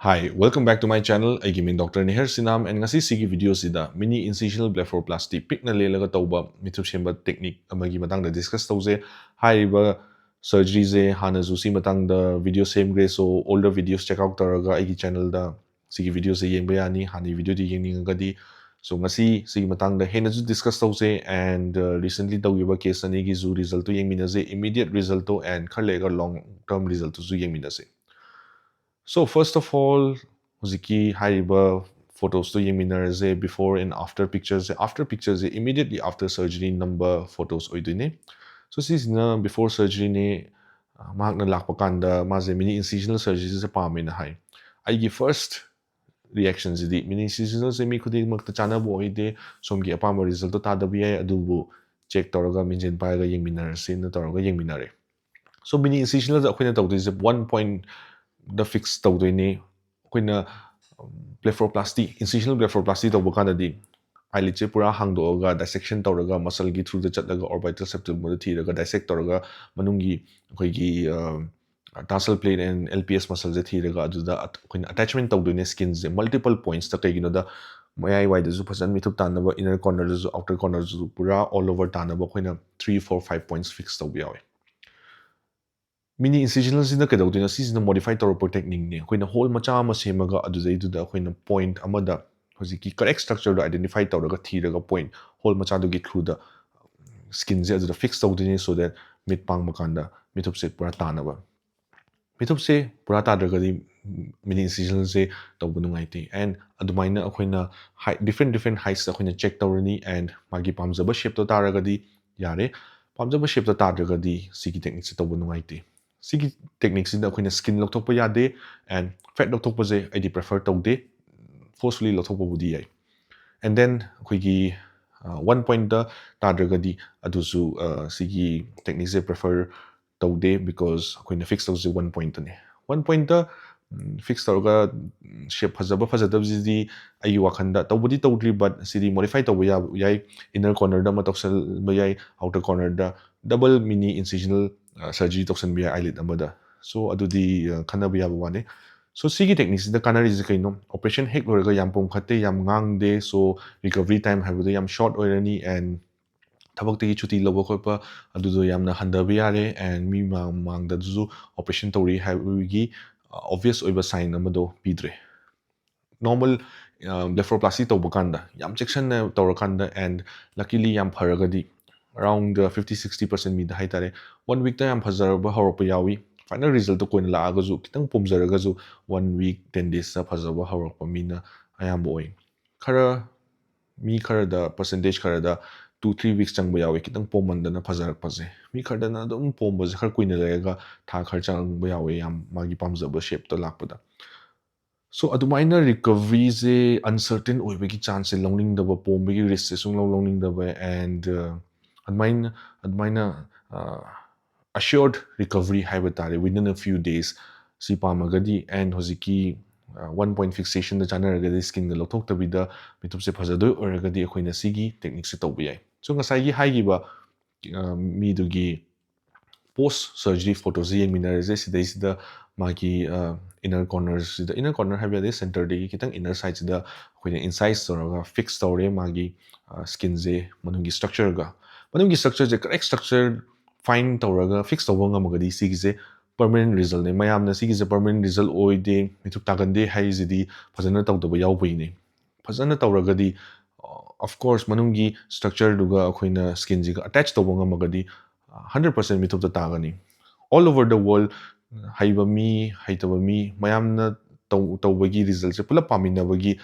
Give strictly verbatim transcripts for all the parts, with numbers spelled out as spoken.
Hi, welcome back to my channel. ꯑꯩꯒꯤ ꯃꯤꯡ Doctor ꯅꯤꯍꯔ ꯁꯤꯅꯥꯝ, and ꯉꯁꯤ ꯁꯤꯒꯤ video ꯁꯤꯗ mini incisional blepharoplasty ꯄꯤꯛꯅ ꯂꯦꯜꯂꯒ ꯇꯧꯕ ꯃꯤꯊꯨꯞ ꯁꯦꯝꯕ technique ꯑꯃꯒꯤ ꯃꯇꯥꯡꯗ discuss ꯇꯧꯖꯩ꯫ ꯍꯥꯏꯔꯤꯕ surgery ꯁꯦ ꯍꯥꯟꯅꯁꯨ ꯁꯤ ꯃꯇꯥꯡꯗ video ꯁꯦꯝꯈ꯭ꯔꯦ, so older videos check out ꯇꯧꯔꯒ ꯑꯩꯒꯤ channel ꯗ ꯁꯤꯒꯤ video ꯁꯦ ꯌꯦꯡꯕ ꯌꯥꯅꯤ, ꯍꯥꯟꯅꯒꯤ video ꯗꯤ ꯌꯦꯡꯅꯤꯡꯉꯒꯗꯤ꯫ So ꯉꯁꯤ ꯁꯤꯒꯤ ꯃꯇꯥꯡꯗ ꯍꯦꯟꯅꯁꯨ discuss ꯇꯧꯖꯩ, and uh, recently ꯇꯧꯈꯤꯕ case ꯑꯅꯤꯒꯤꯁꯨ result ꯇꯨ ꯌꯦꯡꯃꯤꯟꯅꯁꯦ, immediate result ꯇꯣ and ꯈꯔ ꯂꯩꯔꯒ long term result ꯇꯨꯁꯨ ꯌꯦꯡꯃꯤꯟꯅꯁꯦ꯫ So first of all, ꯍꯧꯖꯤꯛꯀꯤ ꯍꯥꯏꯔꯤꯕ photos to ꯌꯦꯡꯃꯤꯟꯅꯔꯁꯦ, before and after picture say. After picture say immediately after surgery ꯅꯝꯕ photos ꯑꯣꯏꯗꯣꯏꯅꯦ꯫ So ꯁꯤꯁꯤꯅ before surgery ꯅꯦ꯫ ꯑ, ꯃꯍꯥꯛꯅ ꯂꯥꯛꯄ ꯀꯥꯟꯗ ꯃꯥꯁꯦ mini incisional surgery ꯁꯦ ꯄꯥꯝꯃꯦꯅ ꯍꯥꯏ꯫ ꯑꯩꯒꯤ first reaction ꯁꯤꯗꯤ, mini incisional ꯁꯦ ꯃꯤ ꯈꯨꯗꯤꯡꯃꯛꯇ ꯆꯥꯅꯕ ꯑꯣꯏꯗꯦ, ꯁꯣꯝꯒꯤ ꯑꯄꯥꯝꯕ result ꯇꯣ ꯇꯥꯗꯕ ꯌꯥꯏ, ꯑꯗꯨꯕꯨ check ꯇꯧꯔꯒ ꯃꯤꯡꯖꯦꯜ ꯄꯥꯏꯔꯒ ꯌꯦꯡꯃꯤꯟꯅꯔꯁꯦꯅ ꯇꯧꯔꯒ ꯌꯦꯡꯃꯤꯟꯅꯔꯦ꯫ So mini incisional ꯗ ꯑꯩꯈꯣꯏꯅ ꯇꯧꯗꯣꯏꯁꯦ one point ꯗ fix ꯇꯧꯗꯣꯏꯅꯤ꯫ ꯑꯩꯈꯣꯏꯅ, ꯎꯝ, blepharoplasty, incisional blepharoplasty ꯇꯧꯕ ꯀꯥꯟꯗꯗꯤ eyelid ꯁꯦ ꯄꯨꯔꯥ ꯍꯥꯡꯗꯣꯛꯑꯒ dissection ꯇꯧꯔꯒ muscle ꯒꯤ through ꯗ ꯆꯠꯂꯒ orbital septum ꯗ ꯊꯤꯔꯒ dissect ꯇꯧꯔꯒ ꯃꯅꯨꯡꯒꯤ ꯑꯩꯈꯣꯏꯒꯤ, ꯑ, tarsal plate and L P S muscle ꯁꯦ ꯊꯤꯔꯒ ꯑꯗꯨꯗ ꯑꯠ-, ꯑꯩꯈꯣꯏꯅ attachment ꯇꯧꯗꯣꯏꯅꯦ skin ꯁꯦ multiple points ꯇ꯫ ꯀꯩꯒꯤꯅꯣꯗ ꯃꯌꯥꯏ ꯋꯥꯏꯗꯁꯨ ꯐꯖꯅ ꯃꯤꯊꯨꯞ ꯇꯥꯅꯕ, inner corner ꯗꯁꯨ outer corner ꯗꯁꯨ ꯄꯨꯔꯥ all over ꯇꯥꯅꯕ ꯑꯩꯈꯣꯏꯅ three, four, five points fix ꯇꯧꯕ ꯌꯥꯎꯋꯦ꯫ Mini incisional ꯁꯤꯅ ꯀꯩꯗꯧꯗꯣꯏꯅꯣ? ꯁꯤꯁꯤꯅ modify ꯇꯧꯔꯛꯄ technique ꯅꯦ꯫ ꯑꯩꯈꯣꯏꯅ hole ꯃꯆꯥ ꯑꯃ ꯁꯦꯝꯃꯒ ꯑꯗꯨꯗꯩꯗꯨꯗ ꯑꯩꯈꯣꯏꯅ point ꯑꯃꯗ ꯍꯧꯖꯤꯛꯀꯤ correct structure ꯗꯣ identify ꯇꯧꯔꯒ ꯊꯤꯔꯒ point hole ꯃꯆꯥꯗꯨꯒꯤ through ꯗ skin ꯁꯦ ꯑꯗꯨꯗ fix ꯇꯧꯗꯣꯏꯅꯦ, so that ꯃꯤꯠ ꯄꯥꯡꯕ ꯀꯥꯟꯗ ꯃꯤꯊꯨꯞꯁꯦ ꯄꯨꯔꯥ ꯇꯥꯅꯕ꯫ ꯃꯤꯊꯨꯞꯁꯦ ꯄꯨꯔꯥ ꯇꯥꯗ꯭ꯔꯒꯗꯤ mini incisional ꯁꯦ ꯇꯧꯕ ꯅꯨꯡꯉꯥꯏꯇꯦ꯫ And ꯑꯗꯨꯃꯥꯏꯅ ꯑꯩꯈꯣꯏꯅ height, different different heights ꯇ ꯑꯩꯈꯣꯏꯅ check ꯇꯧꯔꯅꯤ, and ꯃꯥꯒꯤ ꯄꯥꯝꯖꯕ shape ꯇꯣ ꯇꯥꯔꯒꯗꯤ ꯌꯥꯔꯦ, ꯄꯥꯝꯖꯕ shape ꯇꯣ ꯇꯥꯗ꯭ꯔꯒꯗꯤ ꯁꯤꯒꯤ technique ꯁꯦ ꯇꯧꯕ ꯅꯨꯡꯉꯥꯏꯇꯦ꯫ ꯁꯤꯒꯤ technique ꯁꯤꯗ ꯑꯩꯈꯣꯏꯅ skin ꯂꯧꯊꯣꯛꯄ ꯌꯥꯗꯦ, and fat ꯂꯧꯊꯣꯛꯄꯁꯦ ꯑꯩꯗꯤ prefer ꯇꯧꯗꯦ, forcefully ꯂꯧꯊꯣꯛꯄꯕꯨꯗꯤ ꯌꯥꯏ꯫ And then ꯑꯩꯈꯣꯏꯒꯤ, ꯑ, one point ꯇ ꯇꯥꯗ꯭ꯔꯒꯗꯤ ꯑꯗꯨꯁꯨ, ꯑ, ꯁꯤꯒꯤ technique ꯁꯦ prefer ꯇꯧꯗꯦ, because ꯑꯩꯈꯣꯏꯅ fix ꯇꯧꯁꯦ one point ꯇꯅꯦ꯫ One point ꯇ, ꯎꯝ, fix ꯇꯧꯔꯒ, ꯎꯝ, shape ꯐꯖꯕ ꯐꯖꯗꯕꯁꯤꯗꯤ ꯑꯩꯒꯤ ꯋꯥꯈꯟꯗ ꯇꯧꯕꯗꯤ ꯇꯧꯗ꯭ꯔꯤ, but ꯁꯤꯗꯤ modify ꯇꯧꯕ ꯌꯥꯕ ꯌꯥꯏ꯫ Inner corner ꯗ ꯑꯃ ꯇꯧꯁꯟꯕ ꯌꯥꯏ, outer corner ꯗ double mini incisional, ꯑ, surgery ꯇꯧꯁꯟꯕ ꯌꯥꯏ eyelid ꯑꯃꯗ꯫ So ꯑꯗꯨꯗꯤ, ꯑ, ꯈꯟꯅꯕ ꯌꯥꯕ ꯋꯥꯅꯤ꯫ So ꯁꯤꯒꯤ technique ꯁꯤꯗ ꯀꯥꯟꯅꯔꯤꯁꯦ ꯀꯩꯅꯣ? Operation ꯍꯦꯛ ꯂꯣꯏꯔꯒ ꯌꯥꯝ ꯄꯣꯝꯈꯠꯇꯦ, ꯌꯥꯝ ꯉꯥꯡꯗꯦ, so recovery time ꯍꯥꯏꯕꯗꯣ ꯌꯥꯝ short ꯑꯣꯏꯔꯅꯤ, and ꯊꯕꯛꯇꯒꯤ ꯁꯨꯇꯤ ꯂꯧꯕ ꯈꯣꯠꯄ ꯑꯗꯨꯗꯣ ꯌꯥꯝꯅ ꯍꯟꯊꯕ ꯌꯥꯔꯦ, and ꯃꯤ ꯃꯥꯡ-, ꯃꯥꯡꯗꯁꯨ operation ꯇꯧꯔꯤ ꯍꯥꯏꯕꯒꯤ obvious ꯑꯣꯏꯕ sign ꯑꯃꯗꯣ ꯄꯤꯗ꯭ꯔꯦ꯫ Normal blepharoplasty ꯇꯧꯕ ꯀꯥꯟꯗ ꯌꯥꯝ ꯆꯦꯛꯁꯟꯅ ꯇꯧꯔꯀꯥꯟꯗ, and luckily ꯌꯥꯝ ꯐꯔꯒꯗꯤ around fifty sixty percent ꯃꯤꯗ ꯍꯥꯏꯇꯥꯔꯦ, one week ꯇ ꯌꯥꯝ ꯐꯖꯔꯕ ꯍꯧꯔꯛꯄ ꯌꯥꯎꯏ꯫ Final result ꯇꯣ ꯀꯣꯟꯅ ꯂꯥꯛꯑꯒꯁꯨ, ꯈꯤꯇꯪ ꯄꯣꯝꯖꯔꯒꯁꯨ one week, ten days ꯇ ꯐꯖꯕ ꯍꯧꯔꯛꯄ ꯃꯤꯅ ꯑꯌꯥꯝꯕ ꯑꯣꯏ꯫ ꯈꯔ, ꯃꯤ ꯈꯔꯗ, percentage ꯈꯔꯗ two three weeks ꯆꯪꯕ ꯌꯥꯎꯏ, ꯈꯤꯇꯪ ꯄꯣꯝꯃꯟꯗꯅ ꯐꯖꯔꯛꯄꯁꯦ꯫ ꯃꯤ ꯈꯔꯗꯅ ꯑꯗꯨꯝ ꯄꯣꯝꯕꯁꯦ ꯈꯔ ꯀꯨꯏꯅ ꯂꯩꯔꯒ ꯊꯥ ꯈꯔ ꯆꯪꯕ ꯌꯥꯎꯋꯦ, ꯌꯥꯝ ꯃꯥꯒꯤ ꯄꯥꯝꯖꯕ shape ꯇ ꯂꯥꯛꯄꯗ꯫ So ꯑꯗꯨꯃꯥꯏꯅ recovery ꯁꯦ uncertain ꯑꯣꯏꯕꯒꯤ chance say ꯂꯧꯅꯤꯡꯗꯕ, ꯄꯣꯝꯕꯒꯤ risk say ꯁꯨꯡꯂꯧ ꯂꯧꯅꯤꯡꯗꯕ, and ꯑꯗꯨꯃꯥꯏꯅ, ꯑꯗꯨꯃꯥꯏꯅ assured recovery ꯍꯥꯏꯕ ꯇꯥꯔꯦ, within a few days ꯁꯤ ꯄꯥꯝꯃꯒꯗꯤ, and ꯍꯧꯖꯤꯛꯀꯤ one point fixation ꯗ ꯆꯥꯟꯅꯔꯒꯗꯤ, skin ꯒ ꯂꯧꯊꯣꯛꯇꯕꯤꯗ ꯃꯤꯠꯊꯨꯞꯁꯦ ꯐꯖꯗꯣꯏ ꯑꯣꯏꯔꯒꯗꯤ, ꯑꯩꯈꯣꯏꯅ ꯁꯤꯒꯤ technique ꯁꯦ ꯇꯧꯕ ꯌꯥꯏ꯫ So ꯉꯁꯥꯏꯒꯤ ꯍꯥꯏꯈꯤꯕ ꯃꯤꯗꯨꯒꯤ post surgery photo ꯁꯦ ꯌꯦꯡꯃꯤꯟꯅꯔꯁꯦ꯫ ꯁꯤꯗꯩꯁꯤꯗ ꯃꯥꯒꯤ inner corner ꯁꯤꯗ, inner corner ꯍꯥꯏꯕ ꯌꯥꯗꯦ, center ꯗꯒꯤ ꯈꯤꯇꯪ inner side ꯁꯤꯗ ꯑꯩꯈꯣꯏꯅ incise ꯇꯧꯔꯒ fix ꯇꯧꯔꯦ ꯃꯥꯒꯤ skin ꯁꯦ, ꯃꯅꯨꯡꯒꯤ structure ꯒ꯫ ꯃꯅꯨꯡꯒꯤ structure ꯁꯦ correct structure find ꯇꯧꯔꯒ fix ꯇꯧꯕ ꯉꯝꯃꯒꯗꯤ ꯁꯤꯒꯤꯁꯦ permanent result ꯅꯦ꯫ ꯃꯌꯥꯝꯅ ꯁꯤꯒꯤꯁꯦ permanent result ꯑꯣꯏꯗꯦ, ꯃꯤꯠꯊꯨꯞ ꯇꯥꯒꯟꯗꯦ ꯍꯥꯏꯔꯤꯁꯤꯗꯤ ꯐꯖꯅ ꯇꯧꯗꯕ ꯌꯥꯎꯕꯩꯅꯦ꯫ ꯐꯖꯅ ꯇꯧꯔꯒꯗꯤ, of course, ꯃꯅꯨꯡꯒꯤ structure ꯗꯨꯒ ꯑꯩꯈꯣꯏꯅ skin ꯁꯤꯒ attach ꯇꯧꯕ ꯉꯝꯃꯒꯗꯤ hundred percent ꯃꯤꯠꯊꯨꯞꯇ ꯇꯥꯒꯅꯤ꯫ All over the world, ꯍꯩꯕ ꯃꯤ, ꯍꯩꯇꯕ ꯃꯤ ꯃꯌꯥꯝꯅ ꯇꯧ-, ꯇꯧꯕꯒꯤ result ꯁꯦ ꯄꯨꯂꯞ ꯄꯥꯃꯤꯟꯅꯕꯒꯤ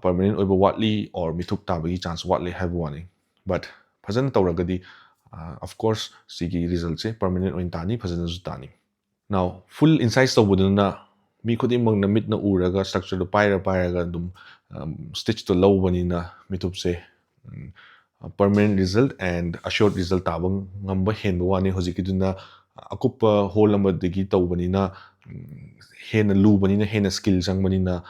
permanent ꯑꯣꯏꯕ ꯋꯥꯠꯂꯤ or ꯃꯤꯠꯊꯨꯞ ꯇꯥꯕꯒꯤ chance ꯋꯥꯠꯂꯤ ꯍꯥꯏꯕ ꯋꯥꯅꯤ꯫ But ꯐꯖꯅ ꯇꯧꯔꯒꯗꯤ, of course, ꯁꯤꯒꯤ result ꯁꯦ permanent ꯑꯣꯏꯅ ꯇꯥꯅꯤ, ꯐꯖꯅꯁꯨ ꯇꯥꯅꯤ꯫ Now, full incise ꯇꯧꯕꯗꯨꯅ ꯃꯤ ꯈꯨꯗꯤꯡꯃꯛꯅ ꯃꯤꯠꯅ ꯎꯔꯒ structure ꯗꯣ ꯄꯥꯏꯔ ꯄꯥꯏꯔꯒ ꯑꯗꯨꯝ stitch ꯇꯣ ꯂꯧꯕꯅꯤꯅ ꯃꯤꯠꯊꯨꯞꯁꯦ permanent result and assured result ꯇꯥꯕ ꯉꯝꯕ ꯍꯦꯟꯕ ꯋꯥꯅꯤ꯫ ꯍꯧꯖꯤꯛꯀꯤꯗꯨꯅ ꯑꯀꯨꯞꯄ hole ꯑꯃꯗꯒꯤ ꯇꯧꯕꯅꯤꯅ, ꯍꯦꯟꯅ ꯂꯨꯕꯅꯤꯅ, ꯍꯦꯟꯅ skill ꯆꯪꯕꯅꯤꯅ,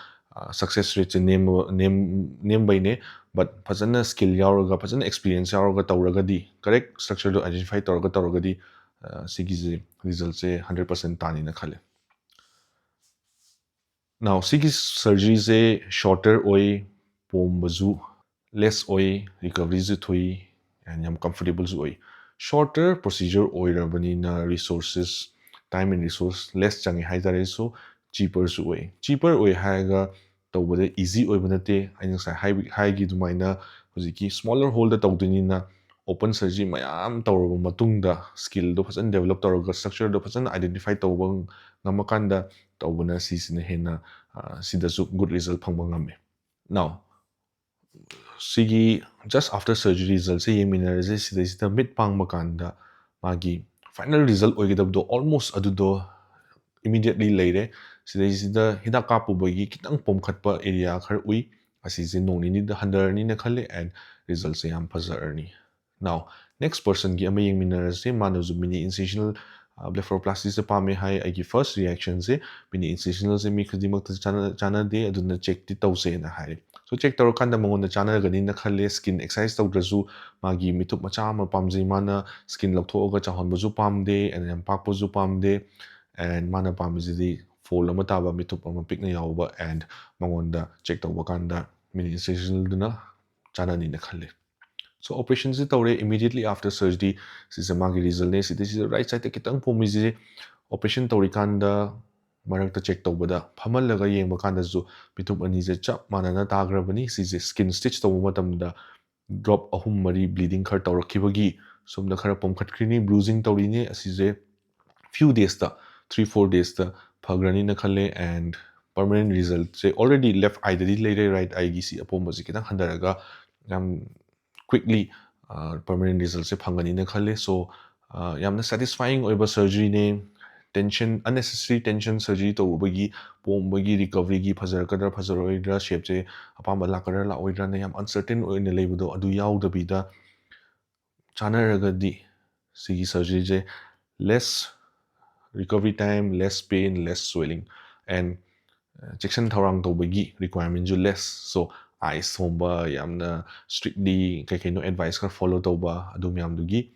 success rate ꯁꯦ ꯅꯦꯝꯕ, ꯅꯦꯝ-, ꯅꯦꯝꯕꯩꯅꯦ꯫ But ꯐꯖꯅ skill ꯌꯥꯎꯔꯒ, ꯐꯖꯅ experience ꯌꯥꯎꯔꯒ ꯇꯧꯔꯒꯗꯤ, correct structure ꯗꯣ identify ꯇꯧꯔꯒ ꯇꯧꯔꯒꯗꯤ, ꯁꯤꯒꯤꯁꯦ result ꯁꯦ hundred percent ꯇꯥꯅꯤꯅ ꯈꯜꯂꯦ꯫ Now, ꯁꯤꯒꯤ surgeryꯁꯦ shorter ꯑꯣꯏ, ꯄꯣꯝꯕꯁꯨ less ꯑꯣꯏ, recoveryꯁꯨ ꯊꯨꯏ, and ꯌꯥꯝ comfortableꯁꯨ ꯑꯣꯏ꯫ Shorter procedure ꯑꯣꯏꯔꯕꯅꯤꯅ resources, time and resource less ꯆꯪꯉꯦ ꯍꯥꯏꯇꯥꯔꯦ꯫ So, cheaperꯁꯨ ꯑꯣꯏ꯫ Cheaper ꯑꯣꯏ ꯍꯥꯏꯔꯒ ꯇꯧꯕꯗ easy ꯑꯣꯏꯕ ꯅꯠꯇꯦ꯫ ꯑꯩꯅ ꯉꯁꯥꯏ ꯍꯥꯏꯕ-, ꯍꯥꯏꯈꯤ ꯑꯗꯨꯃꯥꯏꯅ ꯍꯧꯖꯤꯛꯀꯤ smaller holeꯗ ꯇꯧꯗꯣꯏꯅꯤꯅ open surgery ꯃꯌꯥꯝ ꯇꯧꯔꯕ ꯃꯇꯨꯡꯗ skillꯗꯣ ꯐꯖꯅ develop ꯇꯧꯔꯒ structureꯗꯣ ꯐꯖꯅ identify ꯇꯧꯕ ꯉꯝꯃꯀꯥꯟꯗ ꯇꯧꯕꯅ ꯁꯤꯁꯤꯅ ꯍꯦꯟꯅ, ꯑ, ꯁꯤꯗꯁꯨ good result ꯐꯪꯕ ꯉꯝꯃꯦ꯫ Now, ꯁꯤꯒꯤ just after surgery resultꯁꯦ ꯌꯦꯡꯃꯤꯟꯅꯔꯁꯦ꯫ ꯁꯤꯗꯩꯁꯤꯗ ꯃꯤꯠ ꯄꯥꯡꯕ ꯀꯥꯟꯗ ꯃꯥꯒꯤ final result ꯑꯣꯏꯒꯗꯕꯗꯣ almost ꯑꯗꯨꯗꯣ immediately ꯂꯩꯔꯦ꯫ ꯁꯤꯗꯩꯁꯤꯗ ꯍꯤꯗꯥꯛ ꯀꯥꯞꯄꯨꯕꯒꯤ ꯈꯤꯇꯪ ꯄꯣꯝꯈꯠꯄ area ꯈꯔ ꯎꯏ꯫ ꯑꯁꯤꯁꯦ ꯅꯣꯡ ꯅꯤꯅꯤꯗ ꯍꯟꯊꯔꯅꯤꯅ ꯈꯜꯂꯦ and resultꯁꯦ ꯌꯥꯝ ꯐꯖꯔꯅꯤ꯫ Now, next personꯒꯤ ꯑꯃ ꯌꯦꯡꯃꯤꯟꯅꯔꯁꯦ꯫ ꯃꯥꯅꯁꯨ mini incisional, ꯑ, blepharoplasty ꯁꯦ ꯄꯥꯝꯃꯦ ꯍꯥꯏ꯫ ꯑꯩꯒꯤ first reactionꯁꯦ mini incisionalꯁꯦ ꯃꯤ ꯈꯨꯗꯤꯡꯃꯛꯇ ꯆꯥꯟꯅ-, ꯆꯥꯟꯅꯗꯦ, ꯑꯗꯨꯅ checkꯇꯤ ꯇꯧꯁꯦꯅ ꯍꯥꯏꯔꯦ꯫ So, check ꯇꯧꯔꯀꯥꯟꯗ ꯃꯉꯣꯟꯗ ꯆꯥꯟꯅꯒꯅꯤꯅ ꯈꯜꯂꯦ꯫ Skin excise ꯇꯧꯗ꯭ꯔꯁꯨ ꯃꯥꯒꯤ ꯃꯤꯊꯨꯞ ꯃꯆꯥ ꯑꯃ ꯄꯥꯝꯖꯩ꯫ ꯃꯥꯅ skin ꯂꯧꯊꯣꯛꯑꯒ ꯆꯥꯎꯍꯟꯕꯁꯨ ꯄꯥꯝꯗꯦ, and ꯌꯥꯝ ꯄꯥꯛꯄꯁꯨ ꯄꯥꯝꯗꯦ, and ꯃꯥꯅ ꯄꯥꯝꯃꯤꯁꯤꯗꯤ fold ꯑꯃ ꯇꯥꯕ, ꯃꯤꯊꯨꯞ ꯑꯃ ꯄꯤꯛꯅ ꯌꯥꯎꯕ, and ꯃꯉꯣꯟꯗ check ꯇꯧꯕ ꯀꯥꯟꯗ mini incisionalꯗꯨꯅ ꯆꯥꯟꯅꯅꯤꯅ ꯈꯜꯂꯦ꯫ So, operationꯁꯤ ꯇꯧꯔꯦ, immediately after surgery ꯁꯤꯁꯦ ꯃꯥꯒꯤ resultꯅꯦ꯫ ꯁꯤꯗꯩꯁꯤꯗ right sideꯇ ꯈꯤꯇꯪ ꯄꯣꯝꯃꯤꯁꯦ operation ꯇꯧꯔꯤꯀꯥꯟꯗ ꯃꯔꯛꯇ check ꯇꯧꯕꯗ ꯐꯝꯍꯜꯂꯒ ꯌꯦꯡꯕ ꯀꯥꯟꯗꯁꯨ ꯃꯤꯊꯨꯞ ꯑꯅꯤꯁꯦ ꯆꯞ ꯃꯥꯟꯅꯅ ꯇꯥꯈ꯭ꯔꯕꯅꯤ꯫ ꯁꯤꯁꯦ skin stitch ꯇꯧꯕ ꯃꯇꯝꯗ drop ꯑꯍꯨꯝ ꯃꯔꯤ bleeding ꯈꯔ ꯇꯧꯔꯛꯈꯤꯕꯒꯤ ꯁꯣꯝꯗ ꯈꯔ ꯄꯣꯝꯈꯠꯈ꯭ꯔꯤꯅꯤ, bruising ꯇꯧꯔꯤꯅꯤ꯫ ꯑꯁꯤꯁꯦ few daysꯇ, three four daysꯇ ꯐꯈ꯭ꯔꯅꯤꯅ ꯈꯜꯂꯦ꯫ And permanent resultꯁꯦ already left eyeꯗꯗꯤ ꯂꯩꯔꯦ, right eyeꯒꯤ ꯁꯤ ꯑꯄꯣꯝꯕꯁꯦ ꯈꯤꯇꯪ ꯍꯟꯊꯔꯒ ꯌꯥꯝ quickly, ꯑ, permanent resultꯁꯦ ꯐꯪꯒꯅꯤꯅ ꯈꯜꯂꯦ꯫ So, ꯑ, ꯌꯥꯝꯅ satisfying ꯑꯣꯏꯕ surgeryꯅꯦ꯫ Tension, unnecessary tension surgery ꯇꯧꯔꯨꯕꯒꯤ ꯄꯣꯝꯕꯒꯤ recoveryꯒꯤ ꯐꯖꯔꯛꯀꯗ꯭ꯔꯥ ꯐꯖꯔꯣꯏꯗ꯭ꯔꯥ, shapeꯁꯦ ꯑꯄꯥꯝꯕ ꯂꯥꯛꯀꯗ꯭ꯔꯥ ꯂꯥꯛꯑꯣꯏꯗ꯭ꯔꯥꯅ ꯌꯥꯝ uncertain ꯑꯣꯏꯅ ꯂꯩꯕꯗꯣ ꯑꯗꯨ ꯌꯥꯎꯗꯕꯤꯗ ꯆꯥꯟꯅꯔꯒꯗꯤ ꯁꯤꯒꯤ surgeryꯁꯦ less recovery time, less pain, less swelling, and, uh, ꯆꯦꯛꯁꯤꯟ ꯊꯧꯔꯥꯡ ꯇꯧꯕꯒꯤ requirementꯁꯨ less꯫ So, eyes ꯁꯣꯝꯕ, ꯌꯥꯝꯅ strictly ꯀꯩ ꯀꯩꯅꯣ advice ꯈꯔ follow ꯇꯧꯕ, ꯑꯗꯨ ꯃꯌꯥꯝꯗꯨꯒꯤ,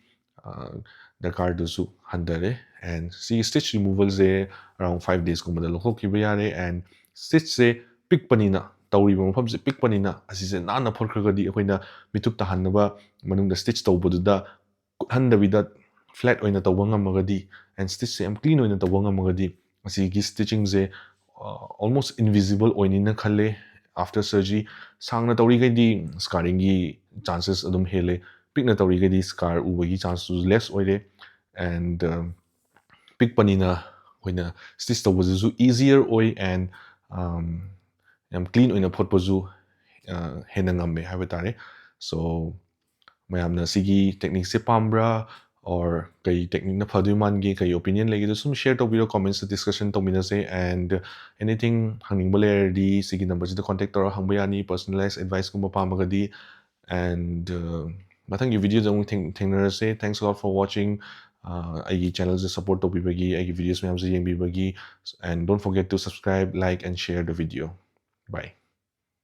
ꯑ, ꯗꯔꯀꯥꯔꯗꯨꯁꯨ ꯍꯟꯊꯔꯦ꯫ And ꯁꯤꯒꯤ stitch removalꯁꯦ around five daysꯀꯨꯝꯕꯗ ꯂꯧꯊꯣꯛꯈꯤꯕ ꯌꯥꯔꯦ꯫ And stitchꯁꯦ ꯄꯤꯛꯄꯅꯤꯅ, ꯇꯧꯔꯤꯕ ꯃꯐꯝꯁꯦ ꯄꯤꯛꯄꯅꯤꯅ, ꯑꯁꯤꯁꯦ ꯅꯥꯟꯅ ꯐꯣꯠꯈ꯭ꯔꯒꯗꯤ ꯑꯩꯈꯣꯏꯅ ꯃꯤꯠꯊꯨꯞ ꯇꯥꯍꯟꯅꯕ ꯃꯅꯨꯡꯗ stitch ꯇꯧꯕꯗꯨꯗ ꯀꯨꯠꯍꯟꯗꯕꯤꯗ flat ꯑꯣꯏꯅ ꯇꯧꯕ ꯉꯝꯃꯒꯗꯤ, and stitchꯁꯦ ꯌꯥꯝ clean ꯑꯣꯏꯅ ꯇꯧꯕ ꯉꯝꯃꯒꯗꯤ, ꯑꯁꯤꯒꯤ stitchingꯁꯦ almost invisible ꯑꯣꯏꯅꯤꯅ ꯈꯜꯂꯦ after surgery. ꯁꯥꯡꯅ ꯇꯧꯔꯤꯈꯩꯗꯤ scarringꯒꯤ chances ꯑꯗꯨꯝ ꯍꯦꯜꯂꯦ, ꯄꯤꯛꯅ ꯇꯧꯔꯤꯈꯩꯗꯤ scar ꯎꯕꯒꯤ chanceꯁꯨ less ꯑꯣꯏꯔꯦ, and ꯄꯤꯛꯄꯅꯤꯅ ꯑꯩꯈꯣꯏꯅ stitch ꯇꯧꯕꯗꯁꯨ easier ꯑꯣꯏ, and ꯌꯥꯝ clean ꯑꯣꯏꯅ ꯐꯣꯠꯄꯁꯨ ꯍꯦꯟꯅ ꯉꯝꯃꯦ ꯍꯥꯏꯕ ꯇꯥꯔꯦ꯫ So ꯃꯌꯥꯝꯅ ꯁꯤꯒꯤ techniqueꯁꯦ ꯄꯥꯝꯕ꯭ꯔꯥ, or ꯀꯩ techniqueꯅ ꯐꯗꯣꯏ ꯃꯥꯟꯒꯦ, ꯀꯩ opinion ꯂꯩꯒꯦꯗꯣ ꯁꯨꯝ share ꯇꯧꯕꯤꯔꯣ, commentsꯇ discussion ꯇꯧꯃꯤꯟꯅꯁꯦ꯫ And anything ꯍꯪꯅꯤꯡꯕ ꯂꯩꯔꯗꯤ ꯁꯤꯒꯤ numberꯁꯤꯗ contact ꯇꯧꯔꯒ ꯍꯪꯕ ꯌꯥꯅꯤ, personalized adviceꯀꯨꯝꯕ ꯄꯥꯝꯃꯒꯗꯤ꯫ And ꯃꯊꯪꯒꯤ videoꯗ ꯑꯃꯨꯛ ꯊꯦꯡꯅꯔꯁꯦ꯫ Thanks a lot for watching꯫ ꯑꯩꯒꯤ channelꯁꯦ support ꯇꯧꯕꯤꯕꯒꯤ, ꯑꯩꯒꯤ videos ꯃꯌꯥꯝꯁꯦ ꯌꯦꯡꯕꯤꯕꯒꯤ, and don't forget to subscribe, like and share the video. Bye.